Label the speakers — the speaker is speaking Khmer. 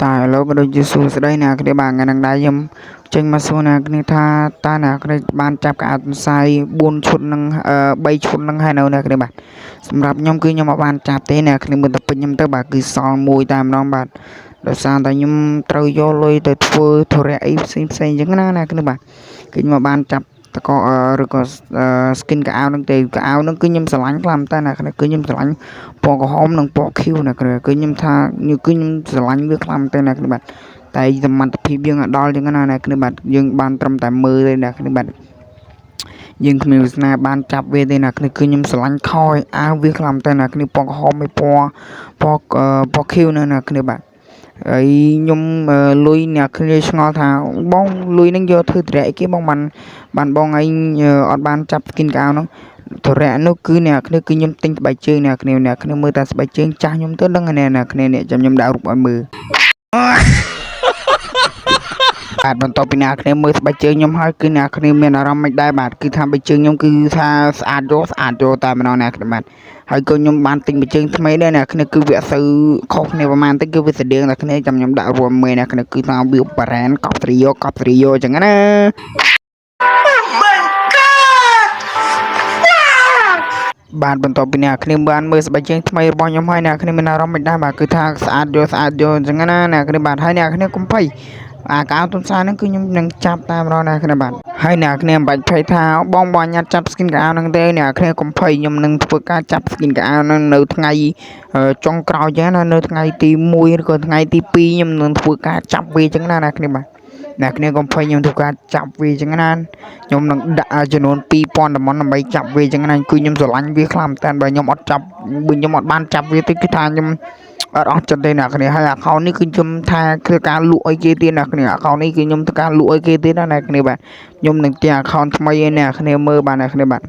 Speaker 1: តែឥឡូវក៏ដូចជាសួស្តីអ្នកគ្នាបាទថ្ងៃហ្នឹងដែរខ្ញុំចេញមកសួរអ្នកគ្នាថាតើអ្នកគ្នាបានចាប់កៅអៅទន្សាយ4ឈុតនឹង3ឈុតនឹងហើយនៅអ្នកគ្នាបាទសម្រាប់ខ្ញុំគឺខ្ញុំអត់បានចាប់ទេអ្នកគ្នាមើលទៅពេញខ្ញុំទៅបាទគឺសល់មួយតែម្ដងបាទដោយសារតែខ្ញុំត្រូវយកលុយទៅធ្វើធុរៈអីផ្សេងផ្សេងអញ្ចឹងណាអ្នកគ្នាបាទគឺខ្ញុំអត់បានចាប់តកឬក៏ skin កៅអៅហ្នឹងទេកៅអៅហ្នឹងគឺខ្ញុំស្រឡាញ់ខ្លាំងតែអ្នកគ្នាគឺខ្ញុំស្រឡាញ់ពណ៌ក្រហមនិងពណ៌ខៀវអ្នកគ្នាគឺខ្ញុំថាគឺខ្ញុំស្រឡាញ់វាខ្លាំងតែអ្នកគ្នាបាទតែសមត្ថភាពយើងអត់ដល់អញ្ចឹងណាអ្នកគ្នាបាទយើងបានត្រឹមតែមើលទេអ្នកគ្នាបាទយើងគ្មានវាសនាបានចាប់វាទេអ្នកគ្នាគឺខ្ញុំស្រឡាញ់ខោឲ្យអាវវាខ្លាំងតែអ្នកគ្នាពណ៌ក្រហមឯពណ៌ពណ៌ពណ៌ខៀវនៅអ្នកគ្នាបាទហើយខ្ញុំលុយអ្នកគ្នាឆ្ងល់ថាបងលុយហ្នឹងយកធ្វើធុរៈអីគេបងបានបានបងឯងអត់បានចាប់ skin កៅហ្នឹងធុរៈនោះគឺអ្នកគ្នាគឺខ្ញុំទិញស្បែកជើងអ្នកគ្នាអ្នកគ្នាមើលតែស្បែកជើងចាស់ខ្ញុំទៅដឹងហើយអ្នកគ្នានេះចាំខ្ញុំដាក់រូបឲ្យមើលបាទបន្ទាប់ពីអ្នកគ្នាមើលស្បែកជើងខ្ញុំហើយគឺអ្នកគ្នាមានអារម្មណ៍មិនដែរបាទគឺថាស្បែកជើងខ្ញុំគឺថាស្អាតយកស្អាតយកតែម្ដងអ្នកគ្នាបាទហើយក៏ខ្ញុំបានទិញស្បែកជើងថ្មីដែរអ្នកគ្នាគឺវាអត់សូវខុសគ្នាប្រហែលតិចគឺវាស្តៀងតែគ្នាចាំខ្ញុំដាក់រួមមើលអ្នកគ្នាគឺថាវាបារ៉ានកប់ត្រីយោកប់ត្រីយោអញ្ចឹងណា
Speaker 2: My God!
Speaker 1: បាទបន្ទាប់ពីអ្នកគ្នាបានមើលស្បែកជើងថ្មីរបស់ខ្ញុំហើយអ្នកគ្នាមានអារម្មណ៍មិនដែរបាទគឺថាស្អាតយកស្អាតយកអញ្ចឹងណាអ្នកគ្នាបាទហើយអ្នកគ្នាកុំភ័យអាកៅទុនសាហ្នឹងគឺខ្ញុំនឹងចាប់តាមរអ្នកគ្នាបាទហើយអ្នកគ្នាមិនបាច់ភ័យថាបងបងញ៉ាត់ចាប់ skin កៅហ្នឹងទេអ្នកគ្នាកុំភ័យខ្ញុំនឹងធ្វើការចាប់ skin កៅហ្នឹងនៅថ្ងៃចុងក្រោយចឹងណានៅថ្ងៃទី1ឬក៏ថ្ងៃទី2ខ្ញុំនឹងធ្វើការចាប់វាចឹងណាអ្នកគ្នាបាទអ្នកគ្នាកុំភ័យខ្ញុំធ្វើការចាប់វាចឹងណាខ្ញុំនឹងដាក់ចំនួន2000តំបន់ដើម្បីចាប់វាចឹងណាគឺខ្ញុំស្រឡាញ់វាខ្លាំងតែបើខ្ញុំអត់ចាប់បើខ្ញុំអត់បានចាប់វាទេគឺថាខ្ញុំអត់អស់ចិត្តទេអ្នកគ្នាហើយ account នេះគឺខ្ញុំថាធ្វើការលក់ឲ្យគេទៀតអ្នកគ្នា account នេះគឺខ្ញុំធ្វើការលក់ឲ្យគេទៀតណាអ្នកគ្នាបាទខ្ញុំនឹងផ្ទេរ account ថ្មីឲ្យអ្នកគ្នាមើលបាទអ្នកគ្នាបាទ។